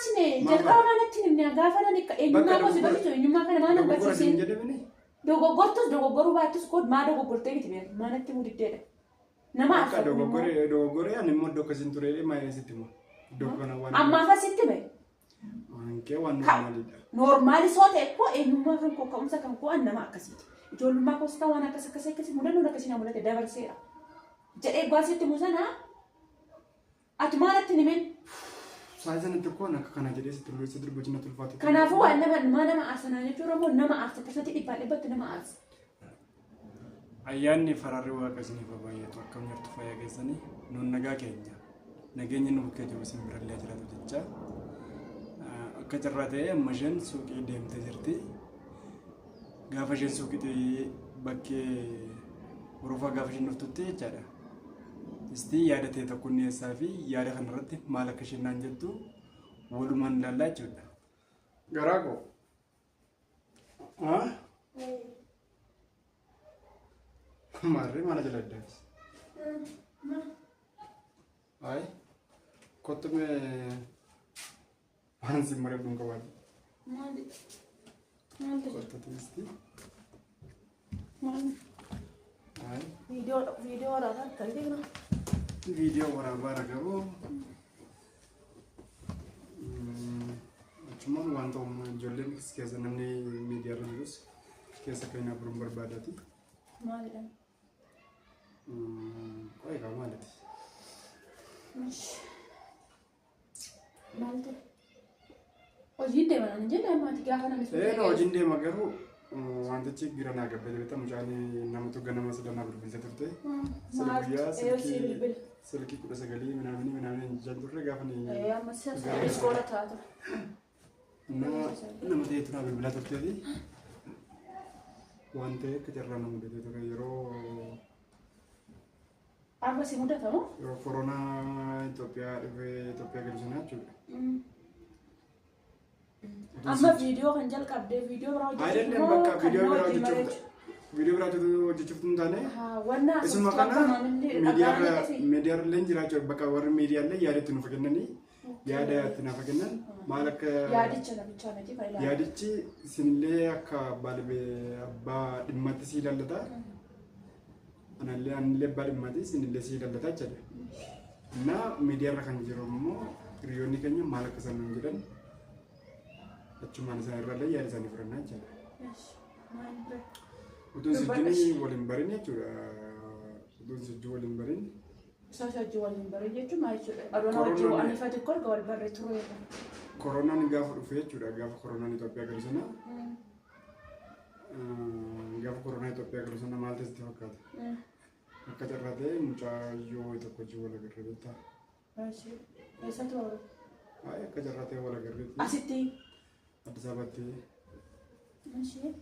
aarsine. Maal Jalqaba maa natti hin himne gaafa nan akka eenyummaa Bakka koo si dogoggora- barsiisu eenyummaa kana maa nan Dogoggora siin barsiisin. jedhamini. Dogoggortus dogoggoruu baattus koo maa dogoggortee miti beeku maa natti himuu diddeedha. Nama Bakka aarsa kun immoo. dogoggoree dogoggoree ani immoo iddoo akkasiin ture maayilii sitti hima. Iddoo kana waan. Ammaaf asitti hime. Waan kee waan normaaliidha. Normaali soo ta'e koo eenyummaa kan koo ka'umsa kan koo an nama akkasiiti. Ijoollummaa koos ta'u waan akkas akkasii akkasii mudannoon akkasii na mudate dabarseera. Jedhee gaasitti himu sana ati maal natti hin himin? Saayii sanatti koo akka kana jedhee sitti ulfeessa dubbachuun natti ulfaate. Kanaafuu waan nama maa nama aarsa naan jechuun immoo nama aarsa akkasumatti dhibbaan dhibbatti nama aarsa. Ayyaanni fararri waaqa isiniif haa baay'atu. Akkam jirtu fayyaa keessanii? Nuun nagaa keenya. Nageenyi nu bukkee jiru isin birallee jiraatu jecha. Akka carraa ta'ee amma isheen suuqii deemtee jirti. Gaafa isheen suuqiitti bakkee horofaa gaafa isheen dhuftutti jechaadha. Istii yaada ta'e tokko inni eessaa fi yaada kanarratti maal akka isheen naan jettu walumaan ilaallaa jechuudha. Garaa koo. Maarree maal jala addaati? Ay, kottu mee waan sin malee dhuun qabaatu. Maali? Maaltu jira? Kottu tiisti. Maali? Ay, Viidiyoo viidiyoo waraabaa kan beekna. Viidiyoo waraabaara garuu achumaan waan ta'u ijoolleen keessa namni miidiyaa irra jirus keessa akka hin aburuun barbaadaati. Maalidha? Qo'ee qaba maaliti? Maaltu? Hojiin deema naan jenne ammaati gaafa namni Ee no, hojiin deema garuu wantichi gira naa gabbate beektaa mucaan namatu ganama sila naa bilbilte turte. Sila Maaltu? guyyaa Ee sii silkii bilbila. silkii 19 minaamini minaamini hin jechaan turre gaafa ni Ee amma si'a iskoola ta'a ture. Nama nama ta'etu naa bilbilaa turteeti. Waan ta'e akka carraa na mudatee ture yeroo Amma si mudata moo? yeroo koronaa Itoophiyaa dhufee Itoophiyaa galu sana jechuudha. Amma viidiyoo kan jalqabdee viidiyoo biraa hojjechuuf Ayideen moo bakka kan viidiyoo nama biraa wajjin hojjechuuf mari'achu? viidiyoo biraa hojjechuuf hin taane Haa, wanna isuma haasoftu kana akka maamilli miidiyaarra dhaga'anii fi miidiyaarra illee jiraachuu bakka warri miidiyaallee yaada itti nuuf kennanii yaada itti naaf kennan maal akka yaadicha namichaa miti kan ilaalu. Yaadichi isinillee akka abbaa dhimmaatti si ilaallata. Anallee anillee abbaa dhimmaatti isinillee si ilaallata jechuudha. Na miidiyaarra kan jiru immoo hiriyoonni keenya maal akka isaan nuun jedhan achumaan isaan irraallee yaada isaanii fudhannaa jechuudha. Maal bira? Utuun sijjiin waliin barin jechuudha. Utuun sijjiin waliin barin Isaa isa wajjin wal hin barin jechuun maal jechuudha? Adoonaa wajjin Koronaan- waan ifati kolga wal barree tureera. Koronaan gaafa dhufe jechuudha. Gaafa koronaan Itoophiyaa galu sana gaafa koronaa Itoophiyaa galu sana maal sitti fakkaata? Akka carraa ta'e mucaayyoo tokko wajjin wal agarre beektaa? Eessatti wal Ay, akka carraa ta'e wal agarreetti. Asitti. Addis Ababaatti. Ishee.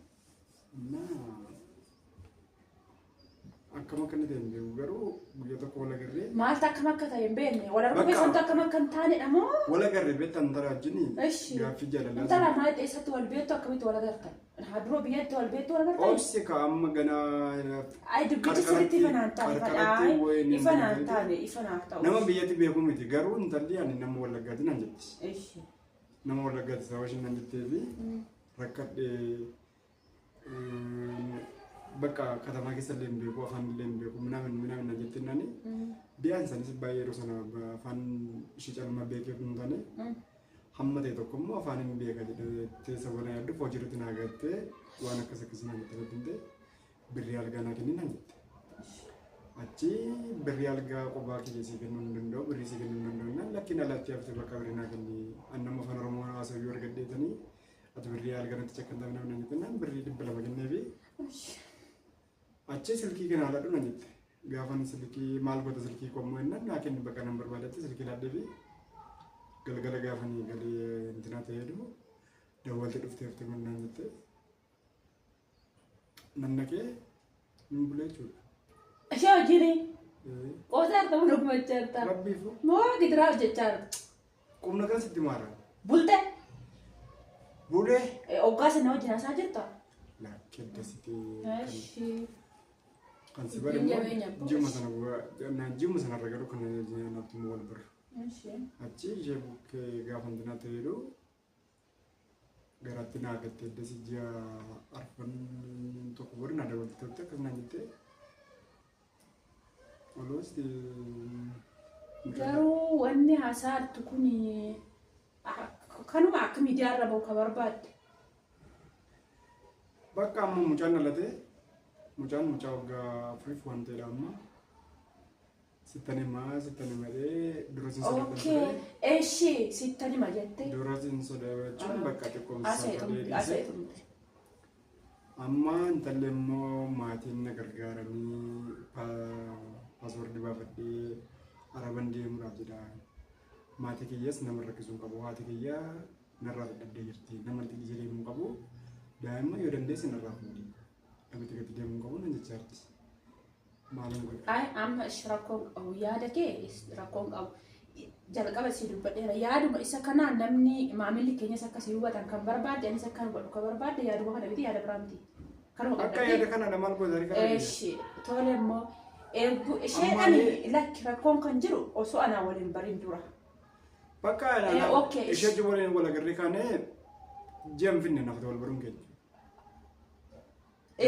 Na akkam akka inni ta'e hin beeku garuu guyyaa tokko wal agarree Maaltu akkam akka ta'e hin beekne. Wal arguu Bakka- keessantu akkam akka hin taanedha moo? Wal agarre beektaa intala wajjin Ishi. gaaffii jaalalaa. Intala maal eessatti wal beektu akkamitti wal agartan? Haa duroo biyyatti wal beektu wal agartan? Obsi ka amma ganaa Ay dubbichi sirriitti ifa naan taane. qarqaratti wayiin Ifa naan taane ifa naaf ta'u. Nama biyyatti beeku miti garuu intalli ani nama Wallaggaati naan jetti. Ishi. Nama Wallaggaati sababa isheen naan jettee fi rakkadhee bakka katamaa keessa illee hin beeku afaan illee hin beeku minaamin minaamin naan jettee naani biyaan isaaniis baay'ee yeroo sana afaan ishee caalmaa beekee hin taane hamma ta'e tokko immoo afaan hin beeka jedhee sababa na yaadduuf hojii irratti naa gattee waan akkas akkasii naan jettee natti himte birrii algaa naa kenni naan jette. Achi birrii algaa qophaa kiyya sii kennuu hin danda'u birrii sii kennuu hin danda'u naan lakkiin alaatti haftee bakka birrii naa kenni an nama afaan Oromoo haasa'u yoo argadheetanii ati birrii algaa natti cakkantaa minaamin naan jette naan birrii 200 kenneefi achi silkii kana haladhu naan jette. Gaafan silkii maal goota silkii qomoo jennaan naa kenni bakka nan barbaadetti silkii laadhee fi galgala gaafanii galee intinaa ta'ee jiru dawwalte dhuftee dhuftee mannaan jette nan naqee hin bulee jechuudha. Ishee wajjin qoosaa harka mana gumachaa jirta. Rabbiifu Moo gidiraa hojjechaa jirta? Qubna kan sitti maara. Bulte Bulee. Hoggaa sana wajjin haasaa jirta? Lakkee addasitti Ishee. kan si bare Jabeenya immoo ji'uma sana naan ji'uma sanarra garuu kan natti immoo wal barru. Achi ishee bukkee gaafa intina ta'edhu garaatti naa gattee eddasi ji'a arfan tokko booda naa dabalte turte akkas naan jettee. Almost Garuu wanni haasa'attu kun kanuma akka miidiyaa irra bahu ka barbaadde. Bakka amma mucaan dhalate, mucaan mucaa waggaa 4 waan ta'edha amma. Sittan himaa sittan himadhee dura sin sodaatan ture. Eshi sittan hima jette. Dura sin sodaachuun bakka xiqqoon Asee sodee xumte asee dhiise. xumte. Amma intalli immoo maatiin na gargaaranii paaswordii baafadhee Araban deemuudhaaf jedha. Maatii kiyyas nama rakkisuu hin qabu. Haati kiyya narraa dadhabdee jirti. Nama itti dhiisee deemuu hin qabu. Daa'ima yoo dandeesse narraa fuudhi. Namatti gadi deemuu hin qabu nan jechaa jirti. Maalin godha? Ay amma ishi rakkoon qabu yaada kee rakkoon qabu. Jalqaba si dubbadheera yaaduma isa kanaa namni maamilli keenyas akka si hubatan kan barbaadde anis akka hubadhu kan barbaadde yaaduma kana miti yaada biraa miti. Kanuma Akka qabdatti. yaada kana maal goota karaa kiyya? Eshi tole immoo ergu isheedhaan Ammallee lakki rakkoon kan jiru osoo anaa waliin barin dura. Bakka Okay. ishee wajjin waliin wal agarree kaanee ji'a hin finne nafata wal baruun keenya.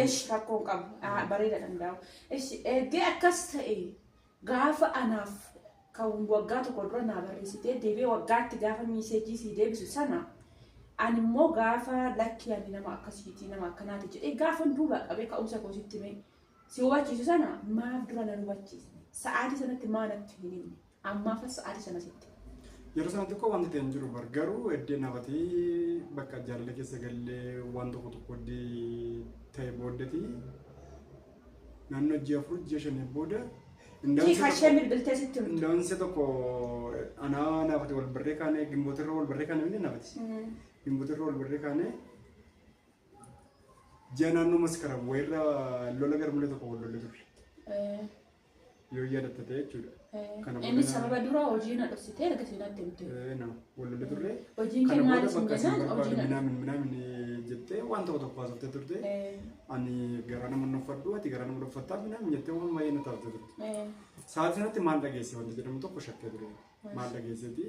Eshi rakkoon qabu bareeda danda'u. Eshi ergee akkas ta'e gaafa anaaf kan waggaa tokko dura naa barreessitee deebi'ee waggaatti gaafa miiseejii sii deebisu sana ani immoo gaafa lakki ani nama akkasiiti nama akkanaati jedhee gaafa duuba qabee ka'umsa koo sitti himee si hubachiisu sana maaf dura nan hubachiisne sa'aatii sanatti maa natti hin himne ammaafas sa'aatii sana sitti. Yeroo sanatti koo wanti ta'e hin jiru bar garuu eddee nafatee bakka jaalala keessa gallee waan tokko tokko iddee ta'e booddeti naannoo ji'a 4 ji'a 5 booda Hiika ishee bilbiltee sitti himtu. Indaansi tokko anaa naafate wal barree kaanee gimbootirra wal barree kaanee miti naafati. Gimbootirra wal barree kaanee ji'a naannoo maskaram wayirra lola garmalee tokko wal lolle turre. Yoo yaadatta ta'e jechuudha. Kana booda Inni sababa dura hojii na dhoksitee erga si natti himte. Na wal lolle turre. Hojiin kee Kana maali booda sin bakka isin jennaan barbaadu hojii na minaamin minaamin jettee waan tokko tokko haasoftee turte. Ani garaa nama nuffadhu ati garaa nama nuffattaa minaamin jettee waan baay'ee na taasiftee turte. Sa'aatii sanatti maal dhageesse wanti jedhamu tokko shakkee ture. Maal dhageesseeti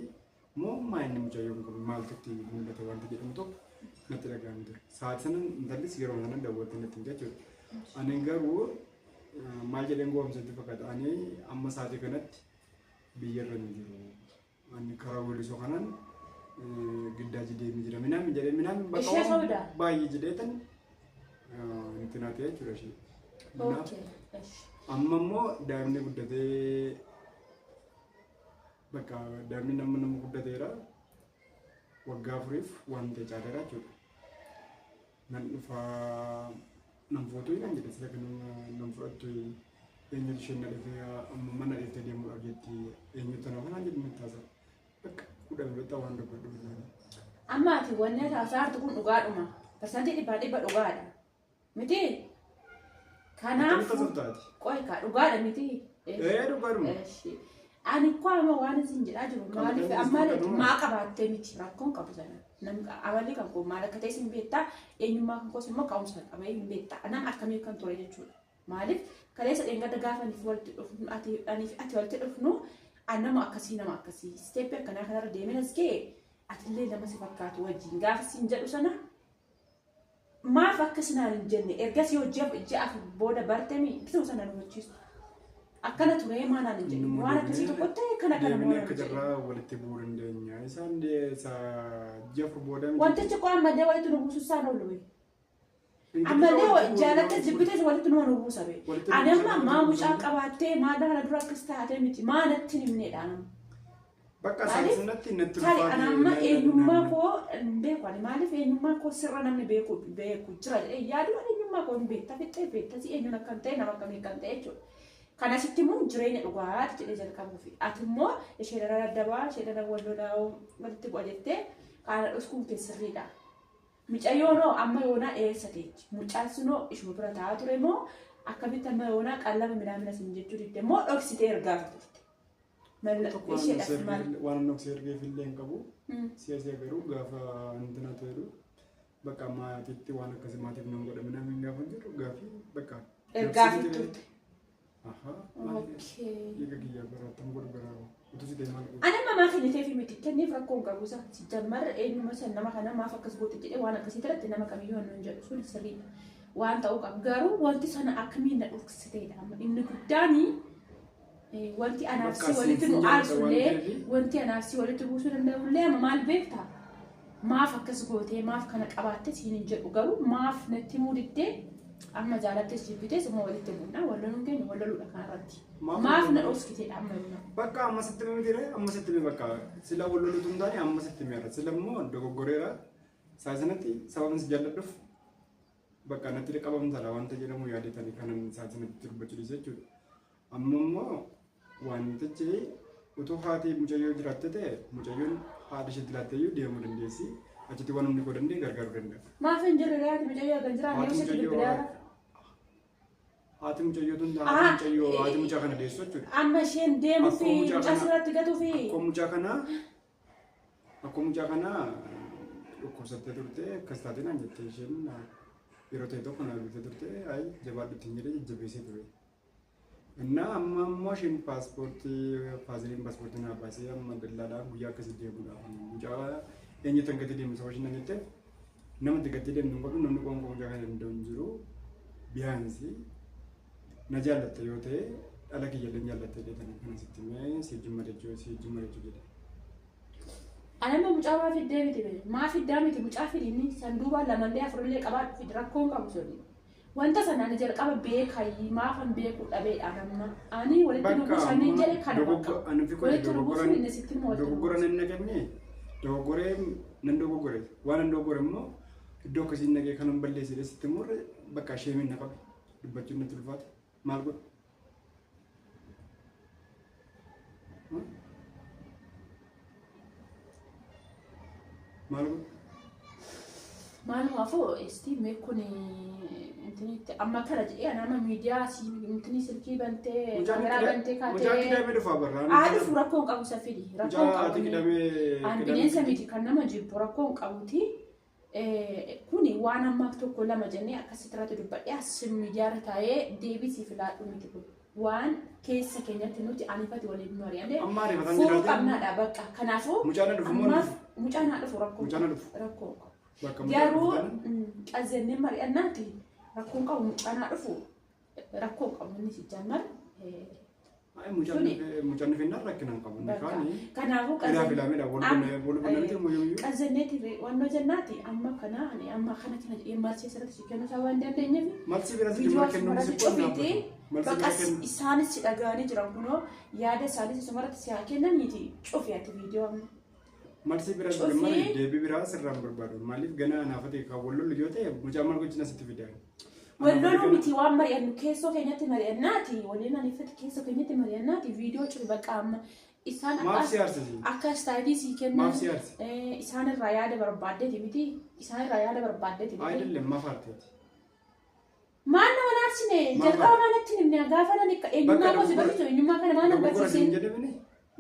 moo maa inni mucayyoon kun maaltu itti mul'ate wanti jedhamu tokko natti dhaga'ame ture. Sa'aatii sana intallis yeroo sana dawwaltee natti himte jechuudha. Ani garuu maal jedheen goomsetti fakkaata. Ani amma sa'aatii kanatti biyyarra hin jiru. Ani karaa weellisoo kanaan giddaaji deemee jira. Minaamin jedhee minaamin bakka Ishee waan sobda? baay'ee jedheetan itti naatee jechuudha ishee. Kanaaf Okay. amma immoo daa'imni guddatee bakka daa'imni nama nama guddateera waggaa 4 waan ta'e caaleera jechuudha. Nan dhufaa nan fuutu nan jedhe sila kan nan fudhattu eenyutu isheen na dhufee amma mana dhiftee deemuudhaaf jetti eenyutu na kanaan jedhu natti taasisa. Bakka kudhan irratti waan dubbadhu billaani. Amma ati wanni ati haasa'artu kun dhugaadhuma. Parsantii 100% dhugaadha. Miti? Kanaaf Akkamitti haasoftaati? qoy kaa dhugaadha miti? Ee dhugaadhuma. Eshi. Ani koo amma waan isin jedhaa jiru Kan maaliif dhugaadhuma amma dhugaadhuma. maa qabaattee miti rakkoon qabu sana. Nam amalli kan koo maal akka ta'e sin beektaa eenyummaa kan koos immoo ka'umsa qabee hin beektaa. Anaan akkamii kan ture jechuudha. Maaliif kaleessa dheengadda gaafa aniif walitti dhufnu ati aniif ati walitti dhufnu an nama akkasii nama akkasii isteeppii akkanaa kanarra deemee as ga'e atillee nama si fakkaatu wajjin gaafa siin jedhu sana maaf akka sinaan hin jenne ergasii hojii ji'a 4 booda bartemi bituma sana nu hubachiistu. Akkana turee maa naan hin jedhin waan akkasii tokko ta'e kana kana Deebinee moo naan akka hin jedhin. carraa walitti bu'uu dandeenya. Isaan ji'a 4 booda miti. Wantichi koo ammallee walitti nu buusu isaan oolu. Ingilisha Ammallee walitti bu'uu jaalatte jibbites walitti nu buusa be. Walitti nu Ani buusa, amma maa walitti mucaa buusa. qabaattee maa kana dura akkas taatee miti maa natti hin himneedha. Bakka Maaliif? isaan sanatti natti Tarii ulfaate ani amma eenyummaa koo hin beeku ani maaliif eenyummaa koo sirra namni beeku beeku jira jedhee yaadu ani eenyummaa koo hin beekta fixxee beekta si eenyuun akkam ta'e nama akkamii akkam ta'e jechuudha. Kanasitti immoo jireenya dhugaati jedhee jalqabuufi ati immoo ishee dara daddabaa ishee dara wal lolaa walitti bu'a jettee kana dhuskuun kee sirriidha. Mucayyoonoo amma yoonaa eessa teechi? Mucaan sunoo ishuma bira taa'aa ture moo akkamitti amma yoonaa qallaba minaamina sin jechuu didde moo dhoksitee ergaa turte? Tokko waan Isheedhaaf maal? waan dhoksee ergeef illee hin qabu. Si'a si'a garuu gaafa intina ta'edhu bakka maatiitti waan akkasii maatiif nan godha minaamin gaafa jedhu gaafii bakka. Ergaafii turte. Ahaa. Okay. Dhiiga kiyyaa baraattan godhu garaa Utuu si ta'e maal godhu? Ani amma maa kenniteef miti kenneef rakkoo hin qabu isa jammar eenyuma san nama kana maaf akkas goote jedhee waan akkasii irratti nama kamiyyuu hin jedhu sun sirriidha. Waan ta'uu qabu garuu wanti sana akkamiin na dhoksiteedha amma inni guddaani wanti anaaf si Bakka walitti nu siin jaalladha waan aarsullee ta'eef. wanti anaaf si walitti buusuu danda'ullee amma maal beektaa? Maaf akkas gootee maaf kana qabaatte siin hin jedhu garuu maaf natti himuu diddee amma jaalattes jibbites immoo walitti buunaa wal loluun keenya wal loluudha kanarratti. Maaf na dhoksiteedha amma immoo. Bakka amma sitti hime miti amma sitti hime bakka sila wal loluutu hin taane amma sitti himeera. Sila immoo dogoggoreera. Saa sanatti sababni si jaalladhuuf bakka natti qabamtadha wanta jedhamu yaadetanii kanan saa sanatti dubbachuu dhiise jechuudha. Amma immoo wantichi utuu haati mucayyoo jiraatte ta'e mucayyoon haadha isheetti laattee iyyuu deemuu dandeessi. Achitti waan humni koo danda'e gargaaruu danda'a. Maaf hin jirre haati mucayyoo kan jiraan Haati yoo sitti mucayyoo bilbileera. Haati mucayyoo tun haati mucayyoo haati mucaa kana deessu jechuudha. Amma isheen deemuu fi Akkoo mucaa mucaa kana- sirratti gatuu fi Akkoo mucaa kanaa dhukkubsattee turte akkas taatee naan jette isheen yeroo ta'e tokko na bitee turte ayi jabaadhu ittiin jedhee jajjabeessee ture. Innaa amma immoo isheen paaspoortii faaziliin paaspoortii naa baasee amma dallaadhaan guyyaa akkasii deemuudhaaf mucaa eenyutu hanga deemu sababa isheen naan jetteef nama itti gattee deemnu hin godhu namni qoonqoo mucaa kana danda'u hin jiru biyaansi na jaallatte yoo ta'e dhala kiyya illee jaallatte jedhanii kana sitti himee si wajjin mari'achuu si wajjin mari'achuu jedhe. Anamma mucaa maa fiddee miti bee maa fiddaa miti mucaa fidi inni sanduuba lamallee afurillee qabaadhu fidi rakkoon qabu suni. Wanta sana ani jalqaba beekayi maafan beekuu dhabeedhaan amma ani walitti nu Bakka buusanii jedhe kana bakka ani fi walitti nu buusuun inni sitti immoo walitti nu dogoggora buusu. nan naqanne dogoggoree nan dogoggore waan nan dogoggore immoo iddoo akkasii naqee kanan balleesse sitti immoo bakka sheemiin na qabe dubbachuun natti ulfaate maal godhu? Maal godhu? Maalumaafuu isti mee kun intinitti amma kana jedhee ani amma miidiyaa si intini silkii bantee kaameraa bantee Mucaan kaatee qidamee dhufa barraa. haa dhufu rakkoo hin qabu isa fidi rakkoo hin Mucaa ati qabu. qidamee. An bineensa miti kan nama jibbu rakkoo hin qabuti. Kuni waan ammaaf tokko lama jennee akkasitti irratti dubbadhee as miidiyaarra taa'ee deebii siif laadhu miti kun. Waan keessa keenyatti nuti anifati waliin mari'annee Amma ariifatan furuu jiraate. qabnaadha bakka. Kanaafuu Mucaan na dhufu moo ammaaf mucaan haa dhufu rakkoo Mucaan na dhufu. rakkoo hin qabu. Bakka mucaan Garuu dhufu taanaan. qazzannee mari'annaati rakkoo hin qabu mucaan haa dhufu rakkoo hin qabu inni si jammar. Ay, mucaan mucaan dhufeenyaan rakkina hin qabu. Bakka. Kaani Kanaafuu ilaa filameedha. Wal qunnamti muyyuu. Qazanneeti wannoo jennaati amma kana ani amma kana kana jedhee marsee sirriitti si kennuu isaa waan dandeenyeef Malsi bira si viidiyoo jimma kennuun si asumarratti cufiiti Malsi bakka bira kennu. isaanis si dhaga'anii jiran kunoo yaada isaanis asumarratti si haa kennaniiti cufi ati viidiyoo amma. Malsi bira Cufii. jimma deebii biraa sirraan barbaadu. Maaliif gana anaafate kan wal lollu yoo ta'e mucaa maal gochina sitti fidaa. Wal loluu miti waan mari'annu keessoo keenyatti mari'annaati waliin aniffatti keessoo keenyatti mari'annaati viidiyoo cufi bakka amma isaan Maaf si aarsisi? akka istaayilii sii kennan Maaf si aarsi? Isaan irraa yaada barbaaddeeti miti isaan irraa yaada barbaaddeeti miti. Ayidillee maaf aarteeti? Maal nama naarsine Maal jalqaba maal? maal natti himne gaafa nan akka eenyummaa Bakka koo si barsiisu eenyummaa kana maal na Dogoggora siin barsiisin jedhamini?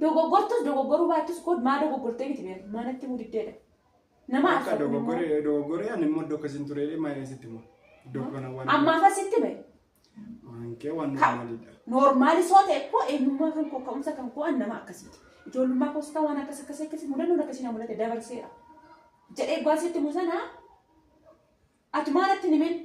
dogoggortus dogoggoruu baattus koo maa dogoggortee miti beeku maa natti himuu diddeedha. Nama Akka arfatu immoo dogoggoree dogoggoree ani immoo iddoo akkasiin ture maayilii sitti hima. Iddoo kana waan. ammaaf asitti bahe Waan kee waan normaaliidha. Normaali soo ta'e koo eenyummaa kan koo ka'umsa kan koo an nama akkasiiti. Ijoollummaa koos ta'u waan akkas akkas akkasii mudannoon akkasii na mudate dabarseera. Jedhee gaasitti himu sana ati maal natti himin?